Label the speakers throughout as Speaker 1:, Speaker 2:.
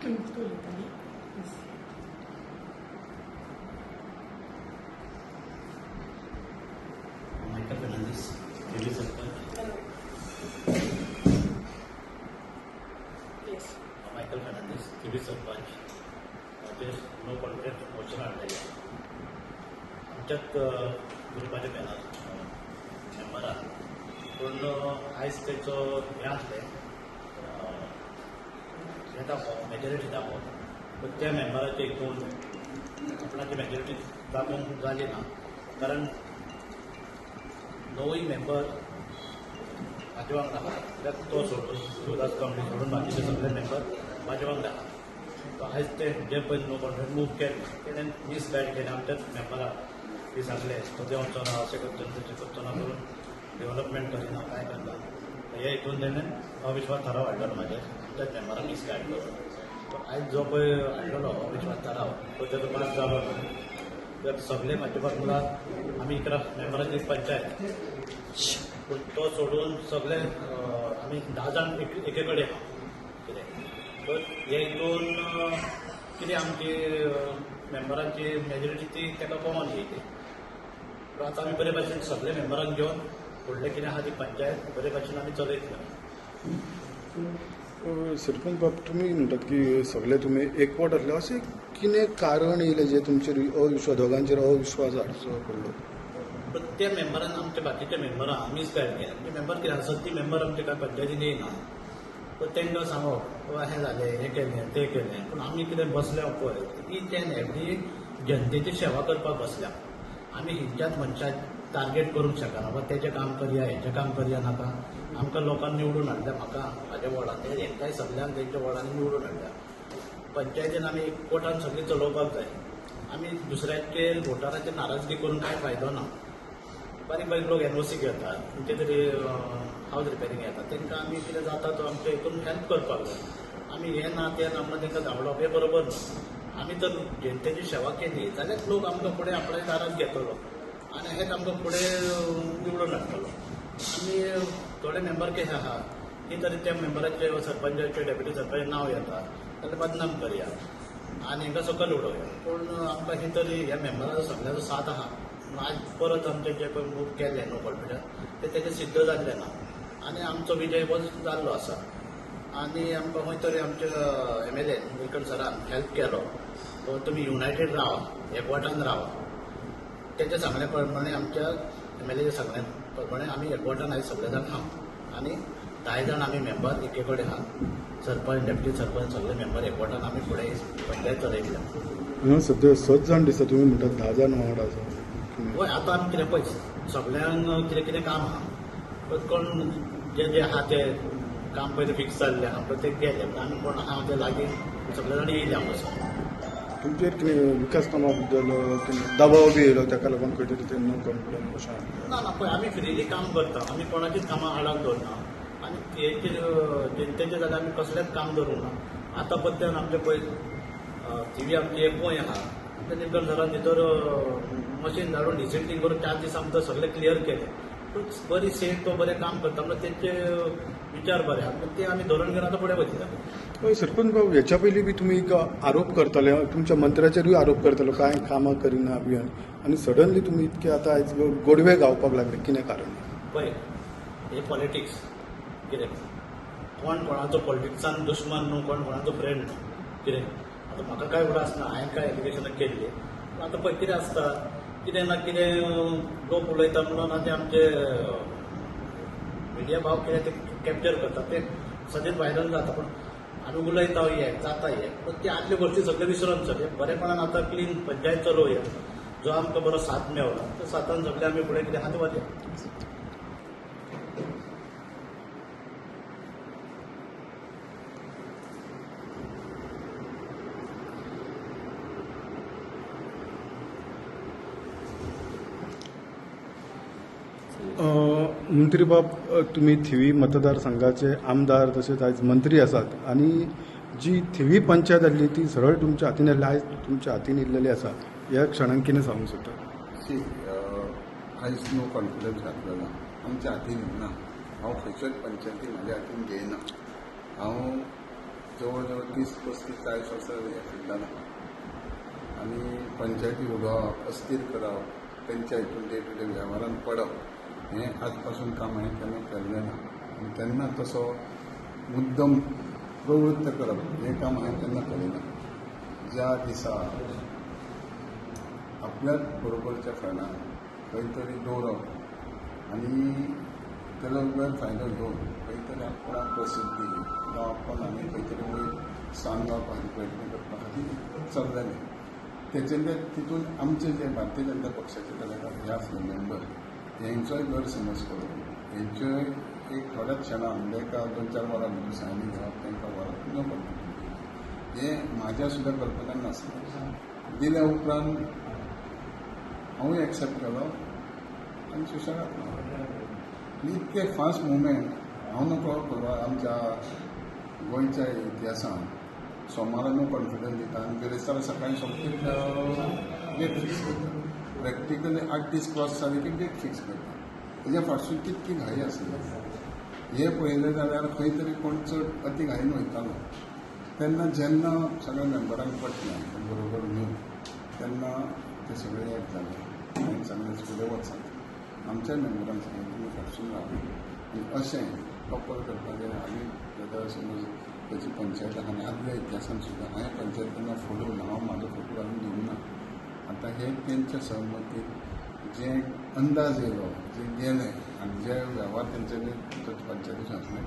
Speaker 1: तूं उलयता न्ही? Yes.
Speaker 2: Michael Fernandes, Thivim sarpanch.
Speaker 1: Yes.
Speaker 2: Michael Fernandes, Thivim sarpanch. म्हजेर नो कॉन्फिडन्स मोशन हाडलेलें. आमच्याच ग्रुपाच्या पॅनल मेंबरान, पूण आयज तेचो हें आसलें, हें दाखोवप, मेजॉरिटी दाखोवप. पूण त्या मेंबराचे हितून आपणाची मेजॉरिटी दाखोवंक जाली ना, कारण णवूय मेंबर म्हाजे वांगडा आहा. कित्याक तो सोडून, शिवदास कांबळी सोडून बाकीचे सगळे मेंबर म्हाजे वांगडा आहा. तो आयज ते जे पळय नो कॉन्फिडन्स मूव केलें, तेणें मिसगायड केलें आमच्याच मेंबराक की सांगलें तो देंवचो ना, अशें करचो ना, तशें करचो ना करून डेव्हलपमेंट करिना, कांय करना. हे हितून तेणें अविश्वास थाराव हाडलेलो म्हाजेर, आमच्याच मेंबराक मिसगायड करून. तो आयज जो पळय हाडलेलो अविश्वास थाराव, तो तेजो पास जालो ना. कित्याक सगळे म्हाजे बाजूला आमी 11 मेंबरांची पंचायत, पूण तो सोडून सगळे आमी 10 जाण एके कडेन आहा. कितें तर हे हितून कितें आमची मेंबरांची मेजॉरिटी ती ताका कॉमन येयली. पूण आतां आमी बरे भाशेन सगळे मेंबरांक घेवन फुडलें कितें आहा ती पंचायत बरे भाशेन आमी चलयतले.
Speaker 3: सरपंच बाब, तुमी म्हणटात की सगळे तुमी एकवट आसले, अशें कितें कारण येयलें जें तुमचेर अविश्वास, दोगांचेर अविश्वास हाडचो पडलो?
Speaker 2: पण त्या मेंबरान आमच्या बाकीच्या मेंबरां मिसगायड केलें. म्हणजे मेंबर कितें आसत ती मेंबर आमच्या कांय पंचायतीन येयना, पण तांकां सांगप बाबा हें जालें, हें केलें, तें केलें. पूण आमी कितें बसल्या पळय, ईच एन्ड एवरी जनतेची सेवा करपाक बसल्या. आमी हिंच्याच मनशाक टार्गेट करूंक शकना, बाबा तेजें काम करया, हेजें काम करया, नाका. आमकां लोकांनी निवडून हाडल्या, म्हाका म्हाज्या वॉर्डान ते हेंकाय सगल्यांक तेंच्या वॉर्डांनी निवडून हाडल्या. पंचायतीन आमी एकवटान सगळीं चलोवपाक जाय. आमी दुसऱ्याचेर वोटराचेर नाराजगी करून कांय फायदो ना. बारीक बारीक लोक एनओसी घेतात, खंयचे तरी हावज रिपेरींग येता, तांकां आमी कितें जाता तो आमच्या हितून हेल्प करपाक जाय. आमी हें ना तें ना म्हणून तांकां धांवडप हें बरोबर न्हू. आमी जर जनतेची सेवा केली जाल्यार लोक आमकां फुडें आपल्या दारांत घेतलो आनी हेच आमकां फुडें निवडून हाडटलो. आमी थोडे मेंबर कशे आहा की तरी त्या मेंबराचे, सरपंचाचे, डेप्युटी सरपंच नांव येता जाल्यार बदनाम करया आनी हांकां सकयल उडोवया. पूण आमकां ही तरी ह्या मेंबराचो सगळ्यांचो साथ आहा. पूण आयज परत आमचें जें पळय मूव केल्लें नो कॉन्फिडन्स, तें तेजें सिद्ध जाल्लें ना आनी आमचो विजय हो जाल्लो आसा. आनी आमकां खंय तरी आमच्या एमएलए निलकंठ सरान हेल्प केलो, तुमी युनायटेड रावा, एकवटान रावा. तेच्या सांगण्या प्रमाणे, आमच्या एमएलएच्या सांगण्या प्रमाणे आमी एकवटान आयज सगळे जाण आहा आनी 10 जाण आमी मेंबर एके कडेन आहा. सरपंच, डेप्युटी सरपंच, सगळे मेंबर एकवटान आमी फुडें पंचायत चलयतले.
Speaker 3: हांगा सद्या 6 जाण दिसता, तुमी म्हणटात 10 जाण वांगडा आसा.
Speaker 2: हय, आतां आमी कितें पळय सगळ्यांक कितें कितें काम आहा, पण कोण जे जे आहा ते काम पयलीं फिक्स जाल्लें आहा, पण ते गेले. पण आमी कोण आहा ते लागीं सगळे जाण येयले हांगासर.
Speaker 3: तुमचेर कितें विकास कामा बद्दल कितें दबाव बी येयलो ताका लागून खंय तरी ते नो कॉन्फिडन्स मोशन?
Speaker 2: ना ना, पळय आमी फ्रिली काम करता, आमी कोणाचीच कामां आडाक दवरना आनी हेचेर जनतेचें जाल्यार आमी कसलेंच काम दवरूंक ना. आतां पद्दतीन आमचें पळय थिवी आमची एक पोंय आहा, आमच्या निलकंठ सरान भितर मशीन धाडून डिसिल्टींग करून 4 दीस आमकां सगळें क्लियर केलें. पूण बरी सेट तो बरें काम करता म्हणल्यार तेंचे विचार बरे आहा, पूण ते आमी धरून घेवन आतां फुडें वयतले.
Speaker 3: हय सरपंच बाब, हेच्या पयलीं बी तुमी एक आरोप करताले, तुमच्या मंत्र्याचेरूय आरोप करतालो कांय कामां करिना बी, आनी सडनली तुमी इतके आतां आयज गोडवे गावपाक लागले, कितें कारण?
Speaker 2: पळय हे पॉलिटिक्स, कितें कोण कोणाचो पॉलिटिक्सान दुश्मन न्हू, कोण कोणाचो फ्रेंड न्हू. कितें आतां म्हाका कांय उडास ना, हांवें कांय एप्लिकेशनां केल्लीं. पूण आतां पळय कितें आसता, कितें ना कितें लोक उलयता म्हणून आतां आमचे मिडिया भाव कितें ते कॅप्चर करता, ते सदेंच व्हायरल जाता. पूण आमी उलयता हें जाता हें, पूण ती आदल्यो गोश्टी सगळ्यो विसरून सगळें बरेपणान आतां क्लीन पंचायत चलोवया. जो आमकां बरो साथ मेवला त्या साथान सगळें आमी फुडें कितें आहा तें वचया.
Speaker 3: मंत्री बाब, तुमी थिवी मतदारसंघाचे आमदार तशेंच आयज मंत्री आसात आनी जी थिवी पंचायत आसली ती सरळ तुमच्या हातीन आसली, आयज तुमच्या हातीन येयल्लेली आसा, ह्या क्षणांक कितें सांगूंक सोदता?
Speaker 4: सी, आयज नो कॉन्फिडन्स घातलो ना, आमच्या हातीन ना. हांव खंयच्याच पंचायती म्हाज्या हातीन घेयना. हांव जवळ जवळ 30, 35, 40 वर्सां ह्या फिल्डान आहा आनी पंचायती उलोवप, अस्थिर करप, तेंच्या हितून डे टू डे वेव्हारान पडप हें आज पासून काम हांवें केन्ना केल्लें ना आनी तेन्ना तसो मुद्दम प्रवृत्त करप हें काम हांवें केन्ना केलें ना. ज्या दिसा आपल्याच बरोबरच्या फ्रेंडाक खंय तरी दवरप आनी तेजो गैरफायदो घेवन खंय तरी आपणाक प्रसिद्धी जावं आपण आनी खंय तरी वयर स्थान गावपा खातीर प्रयत्न करपा खातीर चल्लेलें. तेचें तितून आमचे जे भारतीय जनता पक्षाचे कलाकार हे आसले मेंबर हेंचोय गैरसमज करून हेंचोय एक थोड्याच क्षणां म्हणजे एका 2-4 वरां भितर सायनी घेवप, तांकां व्हरप, नो कॉन्फिडन्स हें म्हाज्या सुद्दां कल्पना नासलें. दिल्या उपरांत हांवूय एक्सेप्ट केलो आनी सुशेगाद आनी इतकें फास्ट मुवमेंट हांव नकळो खबर आमच्या गोंयच्या इतिहासांत सोमारा नो कॉन्फिडन्स दिता आनी बिरेस्तारा सकाळी सोमती डेट फिक्स करता. प्रॅक्टिकली 8 दीस क्रॉस जाले की डेट फिक्स करता. तेज्या फाटसून कितकी घाई आसली हें पळयलें जाल्यार खंय तरी कोण चड अती घाईन वयतालो. तेन्ना जेन्ना सगळ्या मेंबरांक पटलें बरोबर न्हू तेन्ना ते सगळे एक जाले. हांवें सांगलें फुडें वचात, आमच्या मेंबरांक सांगलें तुमी फाटसून रावात आनी अशें टॉपर करपाचें. आमी जाल्यार समज ताची पंचायत आहा आनी आदल्या इतिहासान सुद्दां हांवें पंचायत केन्ना फोडूंक ना, हांव म्हाजो फोटो घालून दिवंक ना. आतां हे तेंच्या सहमतीन जे अंदाज येयलो, जे गेले आनी जे वेव्हार तेंच्यांनी पंचायतीन आसले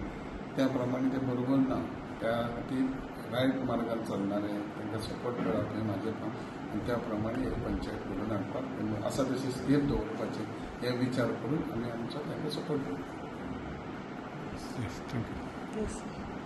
Speaker 4: त्या प्रमाणे ते बरोबर ना, त्या खातीर रायट मार्गान चलणारे तांकां सपोर्ट करप हें म्हाजें काम आनी त्या प्रमाणे एक पंचायत घडोवन हाडपाक आसा तशी स्थिर दवरपाची हे विचार करून आमी आमचो तांकां सपोर्ट करता.
Speaker 3: Yes, thank you.
Speaker 1: Yes.